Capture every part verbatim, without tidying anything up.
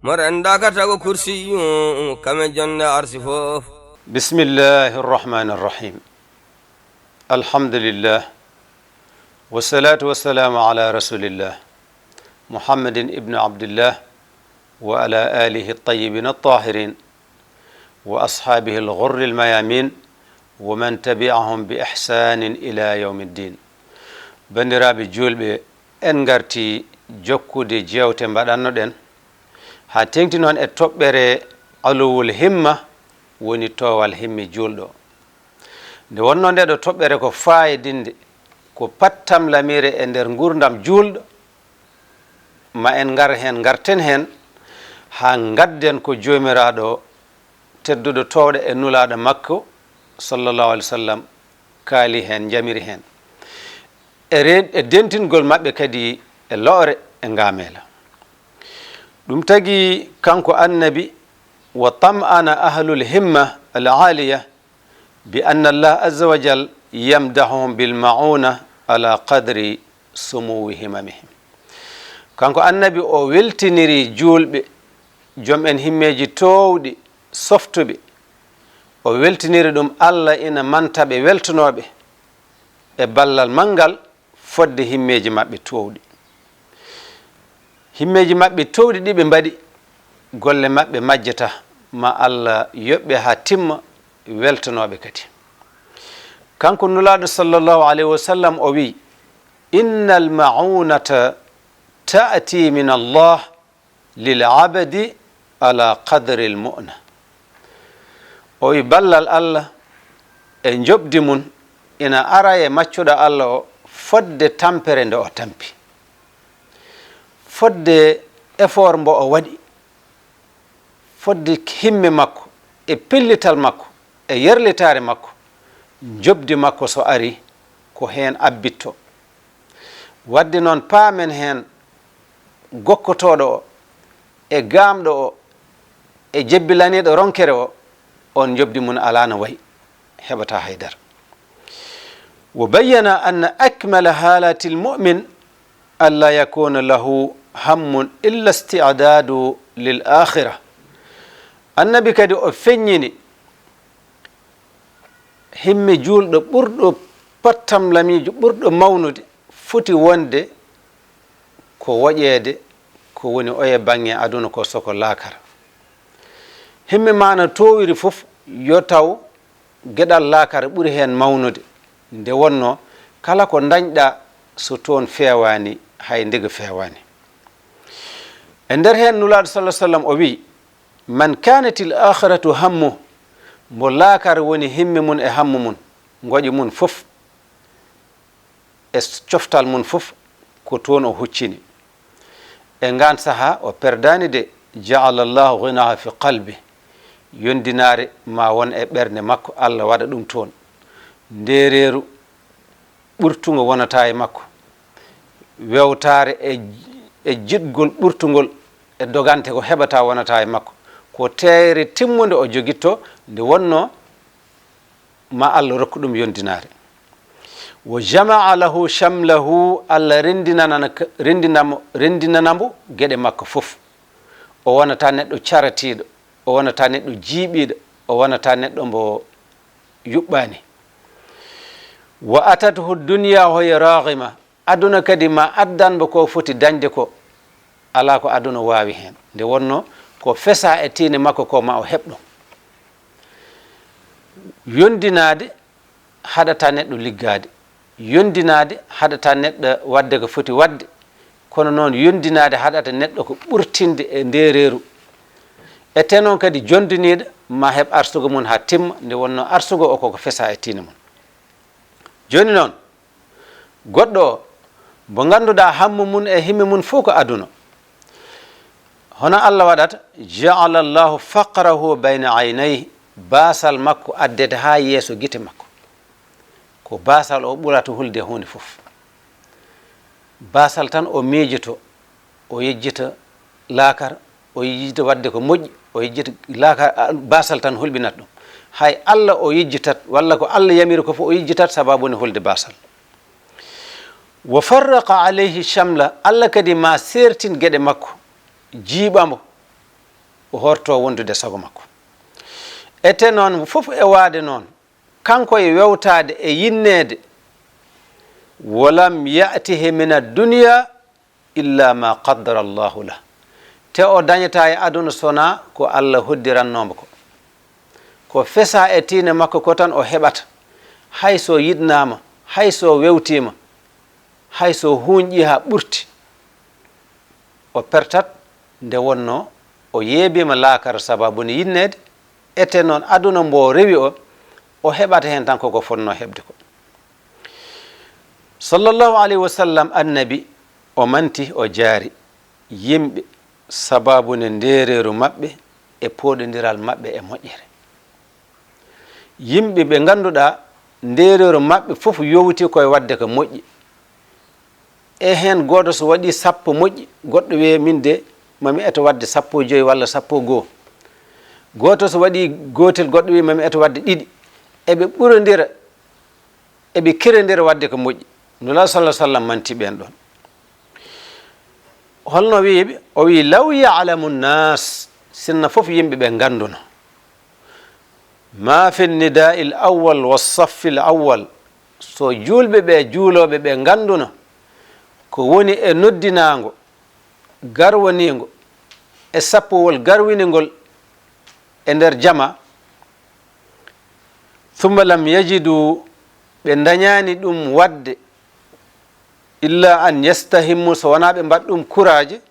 Mo renndaka tago kursiyu, kame jonnde arsi fof. Bismillahi irrahmani irrahim. Alhamdulillah. Wassalatu wassalamu ala rasulillah. Muhammadin ibnu abdillah. Wa ala alihi altayibin altahirin. Wa ashabihi alghurri almayamin. Wa man tabiahum bi ihsanin ila yaumi ddin. Bandiraɓe julɓe, en garti jokkude jewte mbaɗannoɗen ha tengti noon e toɓɓere alowul himma, woni toowal himmi juulɗo. Nde wonno nde ɗo toɓɓere ko faayidinde, ko pattamlamire e nder ngurdam juulɗo. Ma en ngar heen, ngarten heen, haa ngadden ko Joomiraaɗo tedduɗo toowɗo e Nulaaɗo makko, sallallahu alaihi wasallam, kaali heen, njamiri heen. E re-, e dentingol maɓɓe kadi e lo'ore e ngaameela. Ɗum tagi kanko Annabi, wa tam'ana ahlul himma al aliya, bi anna Allah azza wa jal yamdahuhum bil mauna ala qadri sumuwi himamihim. Kanko Annabi o weltiniri juulɓe, jom en himmeeji toowɗi, softuɓe. O weltiniri ɗum Allah ina manta ɓe weltanooɓe e ballal manngal fodde himmeeji maɓɓe toowɗi. Himmeeji maɓɓe toowɗi ɗi ɓe mbaɗi, golle maɓɓe majjata, ma Allah yoɓɓe haa timma, weltanooɓe kadi. Kanko Nulaaɗo sallallahu alayhi wa sallam o wiyi, inna al maunata taati min Allah lil abdi ala qadri al mu'na. O wi ballal Allah e njoɓdi mum ina ara e maccuɗo Allah o fodde tampere nde o tampi, fodde effort mbo o waɗi, fodde himme makko e pellital makko e yerlitaare makko, njoɓdi makko so ari ko heen abbitto. Wadde noon paamen heen gokkotooɗo o e gaamɗo o e jebbilaniiɗo ronkere o, on njoɓdi mum alaa no wayi, heɓataa hay dara. Wa bayyana anna akmala halati al mu'min alla yakuna lahu hammun illa isti'dadu lil akhira. Annabi kadi o feññini himme juulɗo ɓurɗo pattamlamiijo, ɓurɗo mawnude, foti wonde ko woƴeede ko woni oye baŋŋe aduna ko soko laakara. Himme maana toowiri fof yo taw geɗal laakara ɓuri heen mawnude, nde wonno kala ko ndañɗa so toon feewaani, hay ndega feewaani. E nder heen Nulaaɗo sallallahu alaihi wasallam o wiyi, man kanat al akhiratu hammu, mbo laakara woni himme mum e hammu mum, ngoƴa mum fof e coftal mum fof ko toon o huccini. E ngaan saha o perdaani de, jaala Allahu ghinahu fi qalbi, yondinaare ma won e ɓernde makko, Allah waɗa ɗum toon. Ndeereeru ɓurtungo wonata e makko, wewtaare e, e jiɗgol ɓurtungol e dogante ko heɓata wonata e makko. Ko teeyre timmunde o jogitto, nde wonno ma Allah rokku ɗum yondinaare. Wa jamaa lahu shamlahu, Allah rendinanana ka-, rendinamo, rendinana mbo geɗe makko fof. O wonata neɗɗo caratiiɗo, o wonata neɗɗo jiiɓiiɗo, o wonata neɗɗo mbo yuɓɓaani. Wa atathu dunya wa hiya raghima, aduna kadi ma addan mbo ko foti dañde ko, alaa ko aduna waawi heen. Nde wonno ko fesa e tiinde makko ko ma o heɓ ɗum. Yondinaade haɗata neɗɗo liggaade. Yondinaade haɗata neɗɗo waɗde ko foti waɗde. Kono noon yondinaade haɗata neɗɗo ko ɓurtinde e ndeereeru. Ete noon kadi jondiniiɗo ma heɓ arsugo mum haa timma, nde wonno arsugo o koko fesa e tiinde mum. Jooni noon, goɗɗo o, mbo ngannduɗaa hammu mum e himme mum fof ko aduna, hono Allah waɗata? Jaala Allahu faqrahu bayna aynayhi, baasal makko addete haa yeeso gite makko. Ko baasal o ɓurata hulde huunde fof. Baasal tan o miijoto, o yejjita laakara, o yejjita waɗde ko moƴƴi, o yejjita laakara, a, baasal tan hulɓinata ɗum. Hay Allah o yejjitat, walla ko Allah yamiri ko fof o yejjitat, sababu ne hulde baasal. Wa farraqa alayhi shamla, Allah kadi ma seertin geɗe makko, jiiɓa mbo, o horto wondude sago makko. Ete noon, fof e waade noon, kanko e wewtaade e yinneede, "Walam ya'tihi min ad-dunya illa ma qaddara Allahu lah." Te o dañata e aduna sona ko Allah hoddirannoo mo ko. Ko fesa e tiinde makko ko tan o heɓata, hay so yiɗnaama, hay so wewtiima, hay so huunƴi haa ɓurti, o pertat nde wonnoo o yeebiima laakara sababu ni yinneede, ete noon aduna mbo rewi o, o heɓata heen tan koko fotnoo heɓde ko. Sallallahu alayhi wa sallam, Annabi, o manti, o jaari yimɓe sababu ne ndeereeru maɓɓe e pooɗondiral maɓɓe e moƴƴere. Yimɓe ɓe ngannduɗaa ndeereeru maɓɓe fof yowiti koye waɗde ko moƴƴi. E heen gooto so waɗi sappo moƴƴi, goɗɗo wiye, "Min de, mami eto waɗde sappo e joyi walla sappo e goo." Gooto so waɗi gootel, goɗɗo wiye, "Mami eto waɗde ɗiɗi." Eɓe ɓurondira, eɓe kirondira waɗde ko moƴƴi. Nulaaɗo sallallahu alaihi wasallam manti ɓeen ɗoon. Holno wiyi ɓe? O wiyi, "Law ya'lamu nnaas", sinno fof yimɓe ɓe ngannduno, "ma fi nnidaa'il awwal wa saffil awwal", so juulɓe ɓe, juulooɓe ɓe ngannduno ko woni e noddinaango garwaniingo e sappowol garwiningol e nder jama, "thumma lam yajidu", ɓe ndañaani ɗum waɗde, "illa an yastahimmu", so wonaa ɓe mbaɗ ɗum kuraaje,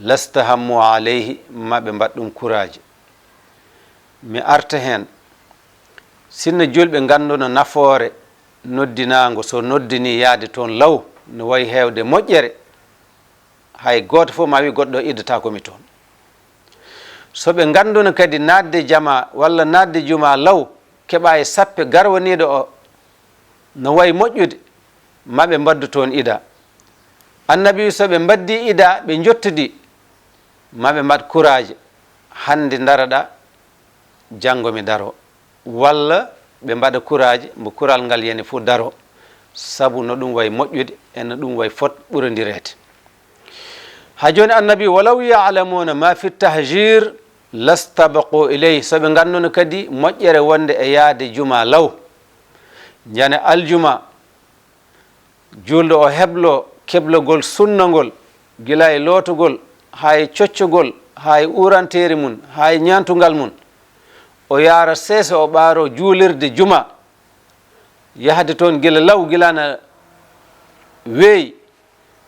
"lastahammu alayhi", ma ɓe mbaɗ ɗum kuraaje. Mi arta heen. Sinno juulɓe ngannduno nafoore noddinaango, so noddini yaade toon law, no wayi heewde moƴƴere, hay gooto fof ma wi goɗɗo iddataako mi toon. So ɓe ngannduno kadi naatde jama walla naatde juma law, keɓa e sappe garwaniiɗo o, no wayi moƴƴude, ma ɓe mbaddu toon ida. Annabi wi, so ɓe mbaddi ida, ɓe njottodi, ma ɓe mbaɗ kuraaje. Hannde ndaraɗa, janngo mi daro. Walla ɓe mbaɗa kuraaje, mbo kural ngal yani fof daro. Sabu no ɗum wayi moƴƴude, e no ɗum wayi fot ɓurondireede. Haa jooni Annabi, "Walaw ya'lamuuna ma fi tahjir, lastabaqu ilayhi." So ɓe ngannduno kadi moƴƴere wonde e yaade juma law, njane aljuma, juulɗo o heblo keblagol sunna ngol, gila e lootugol, haa e coccugol, haa e uranteeri mum, haa e ñaantungal mum. O yaara seese, o ɓaaro juulirde juma, yahde toon gila law, gila na weeyi.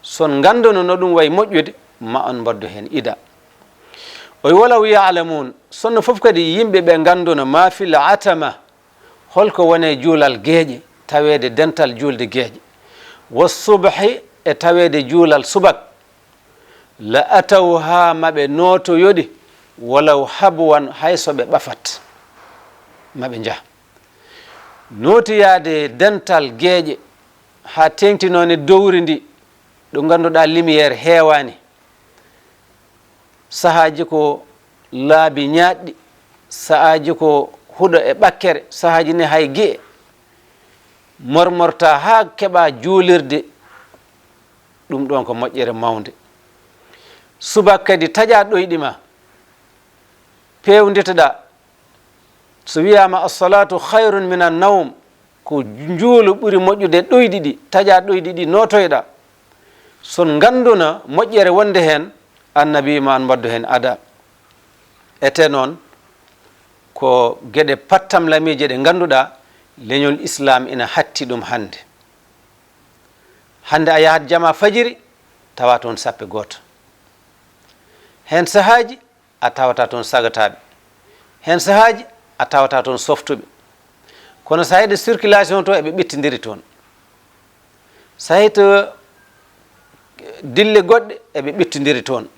So on ngannduno no ɗum wayi moƴƴude, ma on mbaddu heen ida. O wi, "Walaw ya'lamuun", sinno fof kadi yimɓe ɓe ngannduno, "ma fil atama", holko woni e juulal geeƴe, taweede dental juulde geeƴe, "wa subhi", e taweede juulal subak, "la atawha", ma ɓe nootoyoɗi, "walaw habwan", hay so ɓe ɓafat, ma ɓe njaha. Nootoyaade dental geeƴe haa teeŋtinoo ne dowri ndi, ɗo ngannduɗaa lumière heewaani. Sahaaji ko laabi ñaaɗɗi, sahaaji ko huɗo e ɓakkere, sahaaji ne hay gi'e mormorta haa keɓa juulirde. Ɗum ɗoon ko moƴƴere mawnde. Subaka kadi taƴa ɗoyɗi ma, peewnditoɗaa. So wiyaama, "As-salaatu khayrun minan nawm", ko njuulu ɓuri moƴƴude ɗoyɗi ɗi, taƴa ɗoyɗi ɗi, nootoyɗa. So on ngannduno moƴƴere wonde heen, Annabi ma on mbaddu heen ada. Ete noon, ko geɗe pattamlamiije ɗe ngannduɗaa leñol Islaam ina hatti ɗum hannde. Hannde a yahat jama fajiri, tawa toon sappe gooto. Heen sahaaji, a tawata toon sagataaɓe. Heen sahaaji, a tawata toon softuɓe. Kono sahayɗo circulation to, eɓe ɓittindiri toon. Sahayɗo dille goɗɗe, eɓe ɓittindiri toon.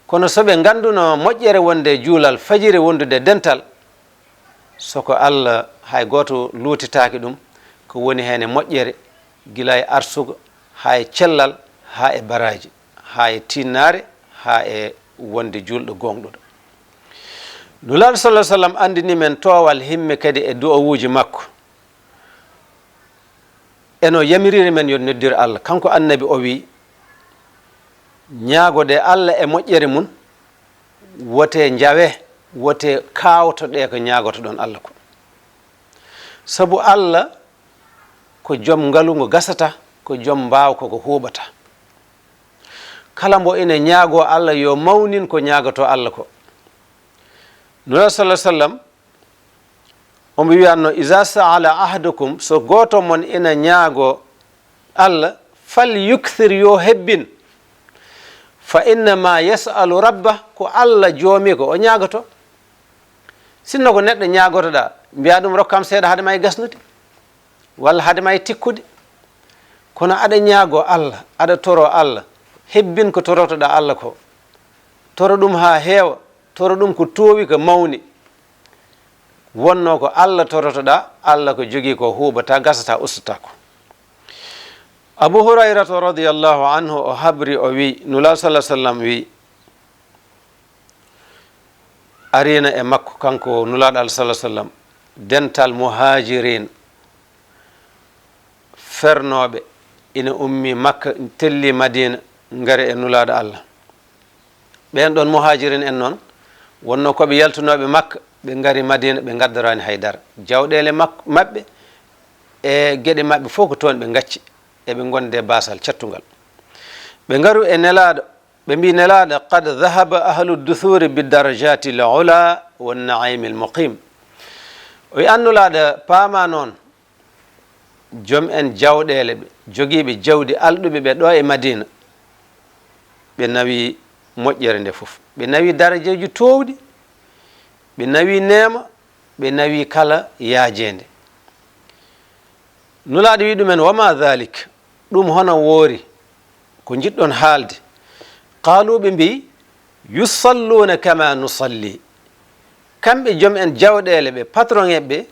Kono so ɓe ngannduno moƴƴere wonde juulal fajiri wondude dental, so ko Allah, hay gooto luutitaaki ɗum, ko woni heen e moƴƴere, gila e arsugo, haa e cellal, haa e baraaji, haa e tiinnaare, haa e wonde juulɗo gooŋɗuɗo. Nulaaɗo sallallahu alaihi wasallam anndini men toowal himme kadi e du'awuuji makko. Eno yamiriri men yo noddir Allah. Kanko Annabi o wi, "Ñaagode Allah e moƴƴere mum, Wote njawe, wote kaawtoɗe ko ñaagotoɗon Allah ko. Sabu Allah ko jom ngalu ngo gasata, ko jom mbaawka ko huuɓata. Kala mbo ina ñaagoo Allah, yo mawnin ko ñaagotoo Allah ko. Nulaaɗo sallallahu alaihi wasallam, omo wiyanno, "Iza sa'ala ahadukum," so gooto mon ina ñaagoo Allah, "fal yukthir," yo hebbin, "fa innama yas'alu rabba," ko Allah joomi ko o ñaagoto. Sinno ko neɗɗo ñaagotoɗaa, mbiya ɗum, "Rokkam seeɗa hade ma e gasnude, walla hade ma e tikkude." Kono aɗa ñaagoo Allah, aɗa toroo Allah, hebbin ko torotoɗaa Allah ko. Toro ɗum haa heewa, toro ɗum ko toowi, ko mawni. Wonno ko Allah torotoɗaa, Allah ko jogii ko huuɓata, gasata, ustata ko. Abu Hurayrata radiyallahu anhu o habri, o wi, Nulaaɗo sallallahu alaihi wasallam wi, arina e makko, kanko Nulaaɗo Allah sallallahu alaihi wasallam, dental muhajirin fernooɓe ina ummi Makka, telli Madina, ngari e Nulaaɗo Allah. Ɓeen ɗoon muhajirin en noon, wonno ko ɓe yaltunooɓe Makka, ɓe ngari Madina, ɓe ngaddoraani hay dara. Jawɗeele mak-, maɓɓe e geɗe maɓɓe fof ko toon ɓe ngacci, eɓe ngonde baasal cattungal. Ɓe ngaru e Nelaaɗo, ɓe mbi, "Nelaaɗo, qad dhahaba ahlu duthuri bi darajati l ula wa naimi l muqim." O wi, "An Nulaaɗo, paama noon, jom en jawɗeele ɓe, jogiiɓe jawdi alɗuɓe ɓe ɗo e Madina, ɓe nawi moƴƴere nde fof. Ɓe nawi darajeeji toowɗi, ɓe nawi neema, ɓe nawi kala yaajeende." Nulaaɗo wi ɗumen, "Wa ma dhalik? Ɗum hono woori? Ko njiɗɗon haalde?" Qaalu, ɓe mbi, "Yusalluuna kama nusalli." Kamɓe jom en jawɗeele ɓe, patron en ɓe,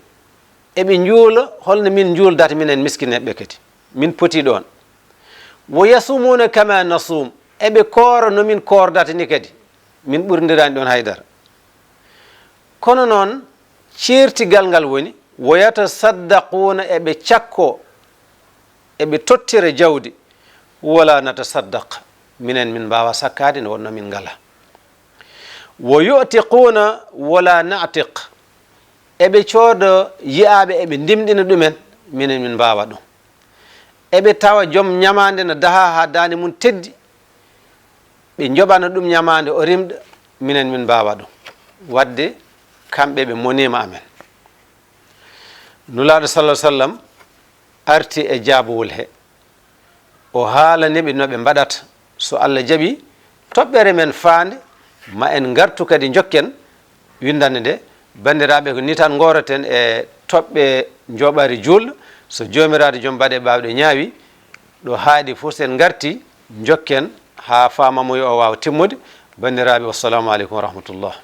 eɓe njuula holno min njuuldata minen miskineɓe kadi. Min poti ɗoon. "Wa yasumuuna kama nasum." Eɓe koora no min koordata ni kadi. Min ɓurdiraani ɗoon hay dara. Kono noon, ceertigal ngal woni, "Wa yatasaddaquuna," eɓe cakkoo, eɓe tottira jawdi, "wala natasaddaq," minen min mbaawa sakkaade nde wonno min ngala. "Wa yu'tiquuna wala na'tiq," eɓe coodo yiyaaɓe, eɓe ndimɗina ɗumen, minen min mbaawa ɗum. Eɓe tawa jom ñamaande no daha haa daande mum teddi, ɓe njoɓana ɗum ñamaande o rimɗa, minen min mbaawa ɗum. Wadde kamɓe ɓe moniima amen. Nulaaɗo sallallahu alaihi wasallam arti e jaabowol he. O haalani ɓe no ɓe mbaɗata. So Allah jaɓi, toɓɓere men faande, ma en ngartu kadi njokken winndannde nde. Banndiraaɓe, ko ni tan ngooraten e toɓɓe njooɓaari juulɗo. So Joomiraaɗo joom baɗe baawɗe ñaawi, ɗo haaɗi fof, so en ngarti, njokken haa faamamuya o waawa timmude. Banndiraaɓe, wassalamu aleykum wa rahmatullah.